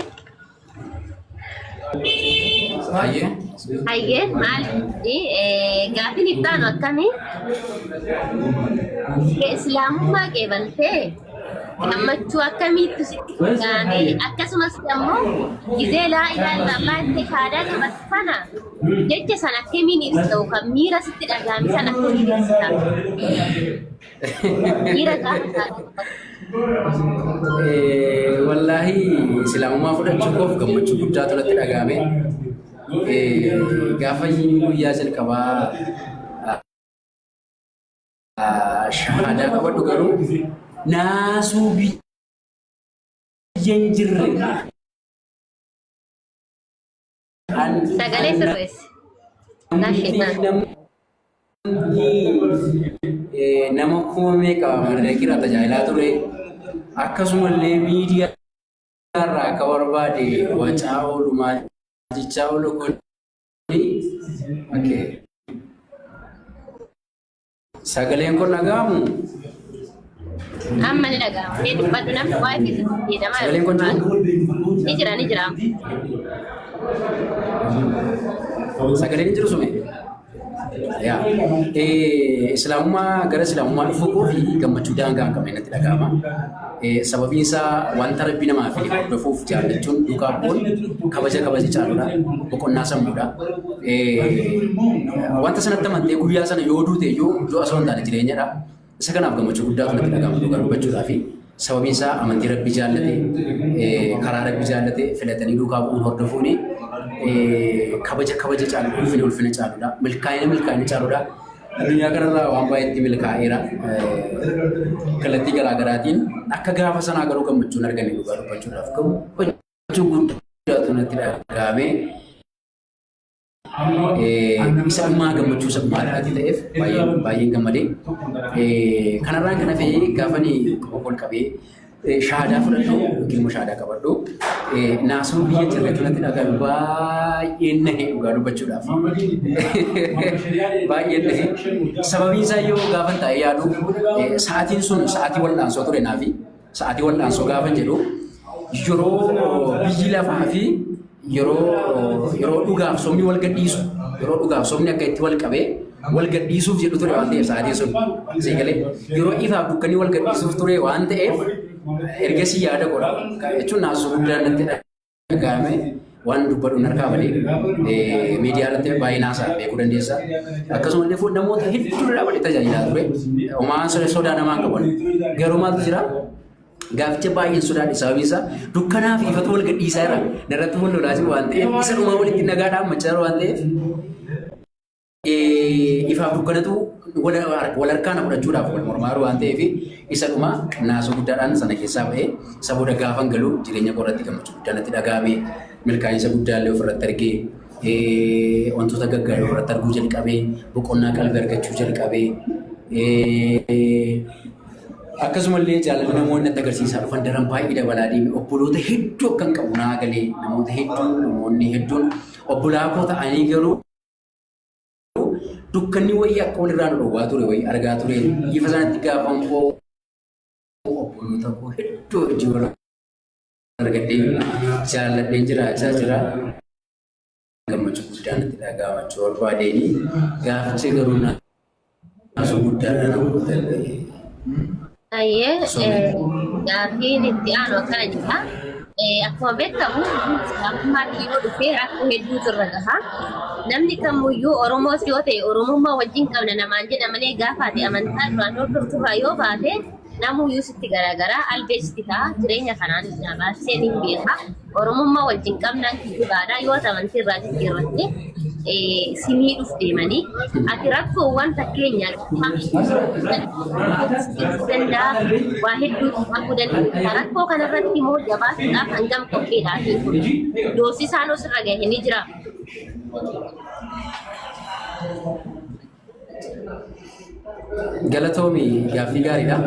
Hayyee. Hayyee maal gaafiin itti aanu akkamii? Islaamummaa qeebaltee gammachuu akkamiitu sitti dhaga'ame? Akkasumas immoo gizee laa ilaaha illallah jettee shahaadaa qabatte sana jecha sana akkamiin ibsita yookaan miira sitti dhaga'ame sana akkamiin ibsita? Miira gaafa shahaadaa qabatte. Wallaahi islaamummaa fudhachuu koof gammachuu guddaatu natti dhaga'ame. Gaafa guyyaa jalqabaa shahaadaa qabadhu garuu naasuu biyya hin jirre. Sagalee sirreessi. Naashee. Namni nama kuma meeqa madaraka tajaajilaa ture akkasumallee miidiyaa irraa akka barbaade wacaa oolu maal jechaa oolu kun okay. Sagaleen kun dhaga'amu? Amma ni dhaga'ama. Mee dubbadhu namni waa'ee keessatti fayyadamaa Sagaleen kun jiru? Ni jira ni jira. Sagaleen hin jiru sume? Yaa. Islaamummaa gara islaamummaa dhufuu koo fi gammachuu daangaa hin qabne natti dhaga'ama. Sababiin isaa wanta rabbi namaa fide hordofuuf jaallachuun duukaa bu'uun kabaja kabaja caaludha. Boqonnaa sammuudha. Wanta sanatti amantee guyyaa sana yoo duute iyyuu du'a osoo hin taane jireenyadha. Isa kanaaf gammachuu guddaatu natti dhaga'ama dhugaa dubbachuudhaafi. Sababiin isaa amantii rabbi jaallate, karaa rabbi jaallate filatanii duukaa bu'uun hordofuuni kabaja kabaja caalu, ulfina ulfina caaludha. Milkaa'ina milkaa'ina caaludha. Addunyaa kanarraa waan baay'eetti milkaa'eera. Kallattii garaa garaatiin akka gaafa sanaa garuu gammachuun arganne dhugaa dubbachuudhaaf gammachuu guddaatu natti dhaga'ame. Isa dhumaa gammachuu isa dhumaa dhaatii ta'eef baay'een baay'een gammadee. Kanarraan kan hafe gaafani qofa ol qabee shahaadaa fudhadhu yookiin immoo shahaadaa qabadhu naasuu biyya jirretu natti dhaga'ame baay'een nahe dhugaa dubbachuudhaaf. Baay'een nahe. Sababiin isaa yoo gaafan taa'ee yaadu sa'aatiin sun sa'aatii wal'aansoo ture naafi. Sa'aatii wal'aansoo gaafan jedhu yeroo biyyi lafaa fi yeroo yeroo dhugaaf sobni wal gadhiisu yeroo dhugaaf sobni akka itti wal qabee wal gadhiisuuf jedhu ture waan ta'eef sa'aatiin sun sii galee yeroo ifaaf dukkanni wal gadhiisuuf ture waan ta'eef ergasii yaada godha jechuun naasuu guddaan natti dhaga'ame waan dubbadhu harkaa malee miidiyaa irratti baay'ee naasaa beekuu dandeessa. Akkasumallee namoota hedduu dhaabbatee tajaajilaa ture. Homaan sodaa namaa hin qaban. Garuu maaltu jira? Gaaficha baay'een sodaadhe sababiin isaa dukkanaa fi ifatu wal gadhiisaa jira. Narratti wal lolaa jiru waan ta'eef isa dhumaa walitti nagaa dhaammachaa jiru waan ta'eef ifaaf dukkanatu wal harkaa na fudhachuudhaaf wal mormaa jiru waan ta'eef isa dhumaa naasuu guddaadhaan sana keessaa ba'ee isa booda gaafan galu jireenya koo irratti gammachuu guddaa natti dhaga'ame milkaa'insa guddaa illee ofirratti argee wantoota gaggaarii ofirratti arguu jalqabee boqonnaa qalbii argachuu jalqabee akkasumallee jaalalli namoonni natti agarsiisaa dhufan daran baay'ee dabalaa deeme obboloota hedduu akkan qabu naa galee namoota hedduu namoonni hedduun obbolaa koo ta'anii garuu dukkanni wayii akka walirraa nu dhowwaa ture wayii argaa ture ifa sanatti gaafan koo obboloota koo hedduu hojii wal argadhee jaalladheen jiraachaa jira. Gammachuu guddaa natti dhaga'amachuu barbaadeeni gaaficha garuu naasuu guddaadha na godhate. Ayyee gaaffiin itti aanu akkana jedha. Akkuma beekamu islaamummaatti yoo dhufe rakkoo hedduutu irra gaha. Namni kamuyyuu Oromoos yoo ta'e Oromummaa wajjin qabna namaan jedha malee gaafa ati amantaa duraan hordofturraa yoo baate namuyyuu sitti garaagaraa albee sitti ta'a jireenya kanaan baasee ni beeka. Oromummaa wajjin qabnaan kijibaadha yoo ati amantii irraa jijjiirratte si miidhuuf deemanii ati rakkoowwan fakkeenya danda'a waa hedduutu arguu dandeessa. Rakkoo kanarratti immoo jabaachuudhaaf hangam qophiidha ati kun doorsisaan osirra gahe ni jira. Galatoomi gaaffii gaariidha.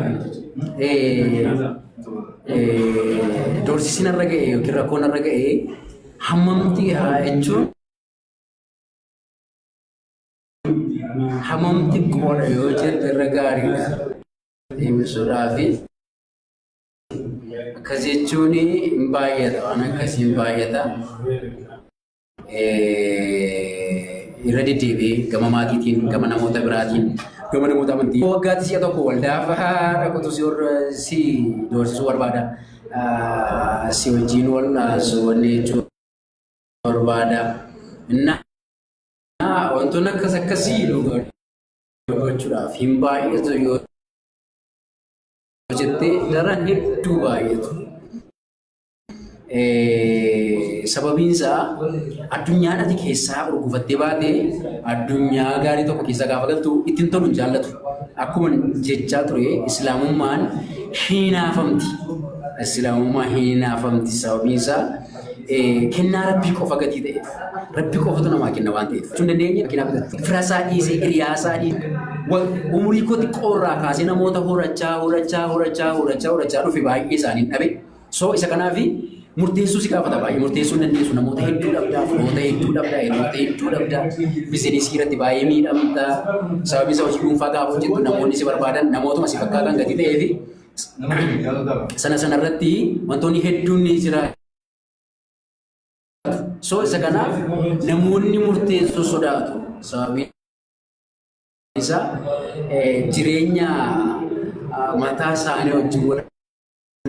Doorsisi narra ga'e yookiin rakkoo narra ga'e hammamti haa jechuun hammam xiqqoodha yoo jette irra gaariidha. Deebisuudhaafi akkas jechuun hin baay'ata waan akkasii hin baay'ata. Irra deddeebi'ee gama maatiitiin, gama namoota biraatiin, gama namoota amantii. Waggaatti si'a tokko waldaa fa'aa dhaqutu si si doorsisuu barbaada. Si wajjin wal wanni jechuu barbaada. Innaa wantoonni akkas akkasii dubbachuudhaaf hin baay'atu yoo jettee daran hedduu baay'atu. Sababiin isaa addunyaan ati keessaa urgufattee baate addunyaa gaarii tokko keessa gaafa galtu ittiin tolu hin jaallatu. Akkuma jechaa ture islaamummaan hinaafamti. Islaamummaan hinaafamti sababiin isaa kennaa rabbii qofa gatii ta'eef rabbii qofatu namaa kenna waan ta'eef. Jechuun dandeenye firasaa dhiisee hiriyaasaa dhiisee umurii koo xiqqoorraa kaasee namoota horachaa horachaa horachaa horachaa horachaa dhufe baay'ee isaanii dhabe. So isa kanaaf murteessuu si gaafata baay'ee murteessuu hin dandeessu namoota hedduu dhabdaa firoota hedduu dhabdaa hiriyoota hedduu dhabdaa bizinesii irratti baay'ee miidhamta sababii isaa hojii dhuunfaa gaafa hojjettu namoonni si barbaadan namootuma si fakkaatan gatii ta'ee fi sana sana irratti wantoonni hedduun ni jira. So isa kanaaf namoonni murteessuu sodaatu sababii isaa jireenya mataa isaanii wajjin wal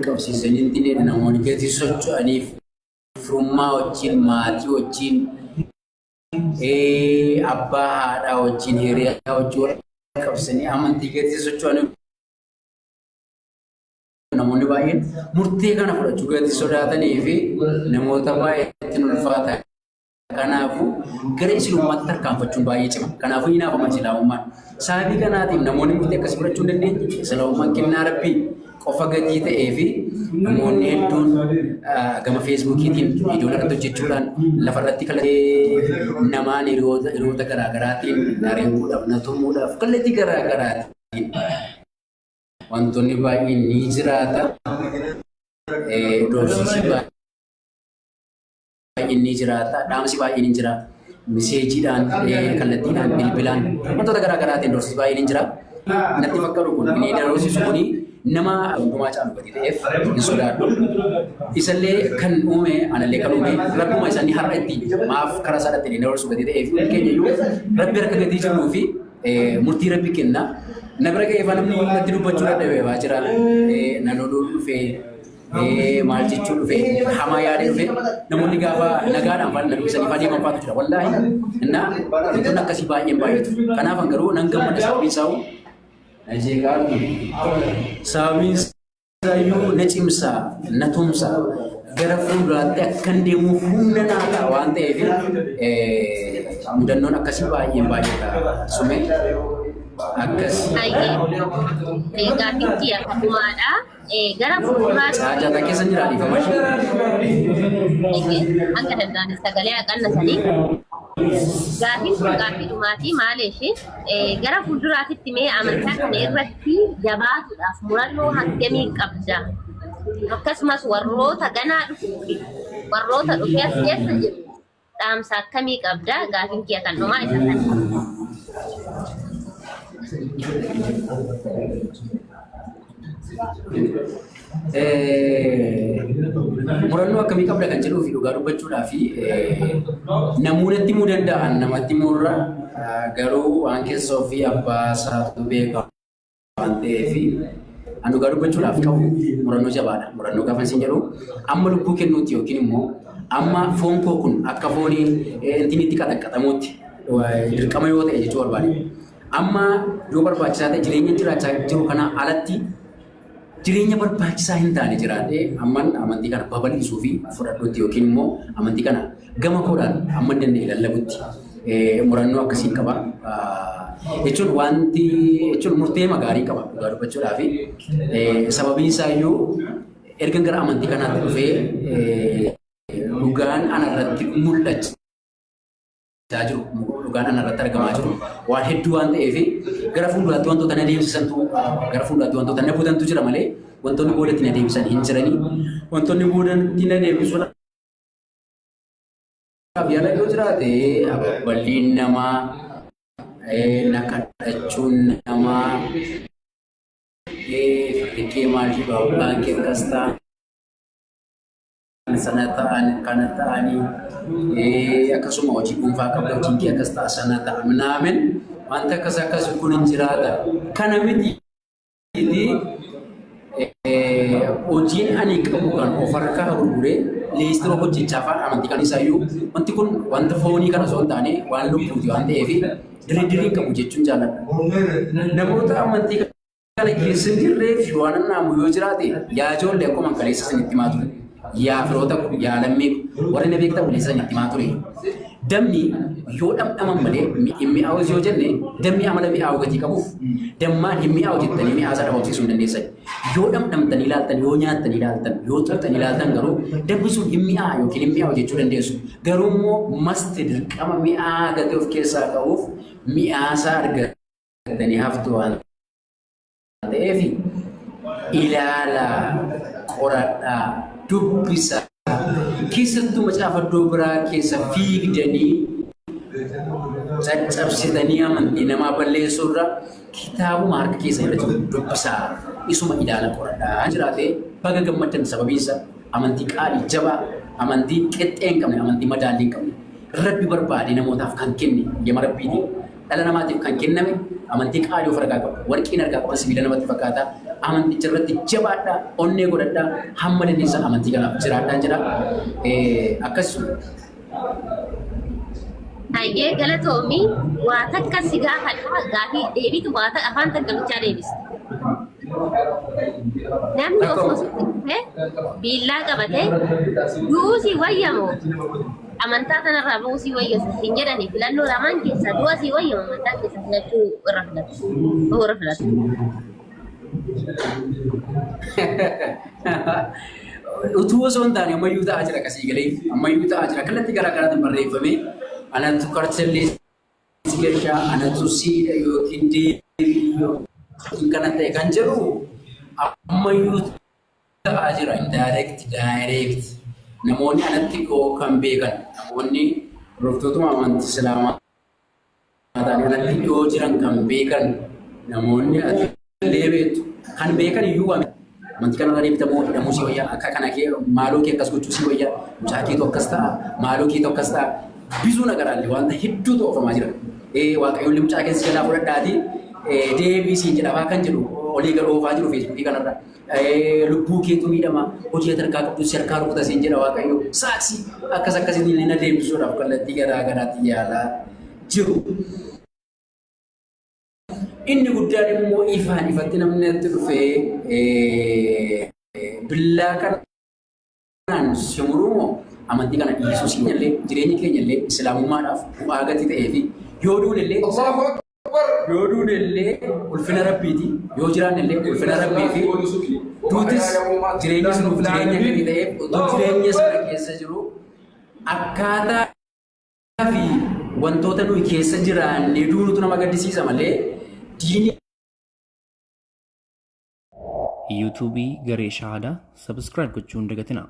qabsiisanii hin dhineedha namoonni gatii socho'aniif firummaa wajjin maatii wajjin abbaa haadhaa wajjin hiriyaa wajjin wal qabsiisanii amantii gatii socho'aniif namoonni baay'een murtee kana fudhachuu gatii sodaatanii fi namoota baay'eetti ulfaata. Kanaafuu gara islaamummaatti tarkaanfachuun baay'ee cima. Kanaafuu hin haafama islaamummaan. Sababii kanaatiif namoonni murtee akkasii fudhachuu hin dandeenye. Islaamummaan kennaa Rabbii qofa gatii ta'ee fi namoonni hedduun gama feesbuukiitiin viidiyoo irratti hojjechuudhaan lafarratti kallattii namaan hiriyoota garaa garaatiin na reebuudhaaf na tumuudhaaf kallattii garaa garaatiin wantoonni baay'een ni jiraata. Doorsisi baay'een ni jiraata. Dhaamsi baay'een hin jira. Miseejiidhaan, kallattiidhaan, bilbilaan wantoota garaa garaatiin doorsisi baay'een hin jira. Natti fakkaatu kun inni doorsisu kun nama hundumaa caalu gatii ta'eef hin sodaadhu. Isallee kan uume anallee kan uume rabbuma isaanii har'a itti maaf karaa isaa dhatti inni doorsisu gatii ta'eef hundi keenya iyyuu rabbi harka gatii jirruu fi murtii rabbi kenna. Na bira ga'ee fa namni natti dubbachuu dadhabe waa jira. Na loluu dhufee maal jechuu dhufe hamaa yaadee dhufe namoonni gaafa nagaadhaan faan na dubbisanii faa deeman faatu jira wallaahi innaa wantoonni akkasii baay'een baay'atu kanaaf an garuu nan gammada sababiin isaa na jeeqaa sababiin Isaayyuu na cimsa, na tumsa, gara fuulduraatti akkan deemuuf humna naa ta'a waan ta'eef mudannoon akkasii baay'een baay'ata. Sume akkas. Hayyee. Gaaffiin kiyya kanumaadha. Gara fuulduraatti. Caacata keessa jira dhiifama ishee. Hanga danda'an sagalee haqannasanii. Gaaffiin kun gaaffii dhumaatii maal ishee gara fuulduraatitti mee amantaa kana irratti jabaatuudhaaf murannoo hangamii qabda? Akkasumas warroota ganaa dhufuu fi warroota dhufee as keessa jiru dhaamsa akkamii qabda? Gaaffiin kiyya kan dhumaa isa kana. Murannoo akkamii qabda kan jedhuu fi dhugaa dubbachuudhaa fi namoonni himuu danda'an namatti himuurra garuu waan keessa ofii abbaa isaatu beeka waan ta'eef an dhugaa dubbachuudhaaf qabu murannoo jabaadha. Murannoo gaafa isin jedhu amma lubbuu kennuutti yookiin immoo amma foon koo kun akka foonii intinitti qaxaqqaxamuutti dirqama yoo ta'e jechuu barbaade. Amma yoo barbaachisaa ta'e jireenya jiraachaa jiru kanaa alatti jireenya barbaachisaa hin taane jiraadhee amman amantii kana babal'isuu fi fudhadhutti yookiin immoo amantii kana gama koodhaan amma danda'e lallabutti murannoo akkasii qaba. Jechuun wanti jechuun murtee gaarii qaba dhugaa dubbachuudhaa fi sababiin isaa iyyuu erga gara amantii kanaatti dhufee dhugaan anarratti mul'achaa jiru dhugaan ana irratti argamaa jiru waan hedduu waan ta'eef gara fuulduraatti wantoota na deemsisantu gara fuulduraatti wantoota na butantu jira malee wantoonni boodatti na deemsisan hin jiranii. Wantoonni boodatti na deemsisuudhaaf yaala yoo jiraate balliin namaa na kadhachuun namaa firri kee maal jedhu abbaan kee akkas ta'a sana ta'an kana ta'anii akkasuma hojii dhuunfaa qabda hojiin kee akkas ta'a sana ta'a minaamin wanta akkas akkas kun hin jiraata. Kana miti hojiin ani qabu kan of harkaa gurguree leestiroo hojjechaa fa'aa amantii kan isaayyuu wanti kun wanta foonii kana osoo hin taane waan lubbuuti waan ta'eef diriirii qabu jechuun jaalladha. Namoota amantii kana keessa hin jirreef waan naamu yoo jiraate yaa ijoollee akkuma kaleessa isinitti himaa ture. Yaa firoota ko, yaa lammii ko, warri na beektan waliin isinitti himaa ture. Dammi yoo dhamdhaman malee hin mi'aawus yoo jenne dammi amala mi'aawu gatii qabuuf dammaan hin mi'aawu jettanii mi'aa isaa dhabamsiisuu hin dandeessan. Yoo dhamdhamtanii ilaaltan, yoo nyaattanii ilaaltan, yoo xuuxxanii ilaaltan garuu dammi sun hin mi'aa yookiin hin mi'aawu jechuu dandeessu. Garuu immoo masti dirqama mi'aa gatii of keessaa qabuuf mi'aa isaa argatanii haftu waan ta'eef ilaalaa, qoradhaa, dubbisaa. Keessattuu macaafa iddoo biraa keessa fiigdanii caccabsitanii amantii namaa balleessuu irra kitaabuma harka keessan irra jiru dubbisaa. Isuma ilaala qoradhaa jiraate baga gammaddan sababiinsa amantii qaalii jabaa, amantii qixxee hin qabne, amantii madaallii hin qabne. Rabbi barbaade namootaaf kan kenne yema rabbiitiin dhala namaatiif kan kenname amantii qaalii of harkaa qabu. Warqiin harkaa qaban sibiila namatti fakkaata. Amanticha irratti jabaadhaa, onnee godhadhaa, hamma dandeessan amantii kanaaf jiraadhaan jedha. Akkas Hayyee galatoomi waa takka si gaafadha gaafii deebitu waa takka afaan takka bichaa deebiste. Namni osoo sitti dhufee biillaa qabatee du'uu si wayyamoo amantaa kanarraa ba'uu si wayya hin jedhani filannoo lamaan keessaa du'a si wayya amantaa keessa filachuu irra filatu. Ba'uu irra filatu. Utuu osoo hin taane ammayyuu ta'aa jira kasii galee ammayyuu ta'aa jira kallattii garaa garaatiin barreeffamee anatu karchallee si gashaa anatu siidha yookiin deebii yookiin kana ta'e kan jedhu ammayyuu ta'aa jira indirect direct namoonni anatti dhiyoo kan beekan namoonni hordoftootuma amantii islaamaa ta'anii anatti dhiyoo jiran kan beekan namoonni atillee beektu kan beekan iyyuu waan amantii kanarra deebitamoo hidhamuu si wayya akka kana kee maaloo kee akkas gochuu si wayya mucaa keetu akkas ta'a maaloo keetu akkas ta'a bizuu nagaraallee wanta hedduutu oofamaa jira. Waaqayyoon mucaa keessa jalaa fudhadhaatii deebii siin jedhamaa kan jedhu olii gad oofaa jiru feesbuukii kanarra. Lubbuu keetu miidhama hojii ati harkaa qabdu si harkaa rukuta siin jedha Waaqayyo saaksii akkas akkasitti na deebisuudhaaf kallattii garaa garaatti yaalaa jiru. Inni guddaan immoo ifaan ifatti namni natti dhufee billaa kanaan si muruu moo amantii kana dhiisuu si illee jireenyi keenya illee islaamummaadhaaf bu'aa gatii ta'ee fi yoo duune illee Allahu Akbar. yoo duune illee ulfina rabbiiti yoo jiraanne illee ulfina rabbii fi duutis jireenyis nuuf jireenya gatii ta'eef utuu jireenya sana keessa jiru akkaataa fi wantoota nuyi keessa jiraannee duunutu nama gaddisiisa malee diinii Yuutuubii Garee Shahaadaa Subscribe gochuu hin dagatinaa.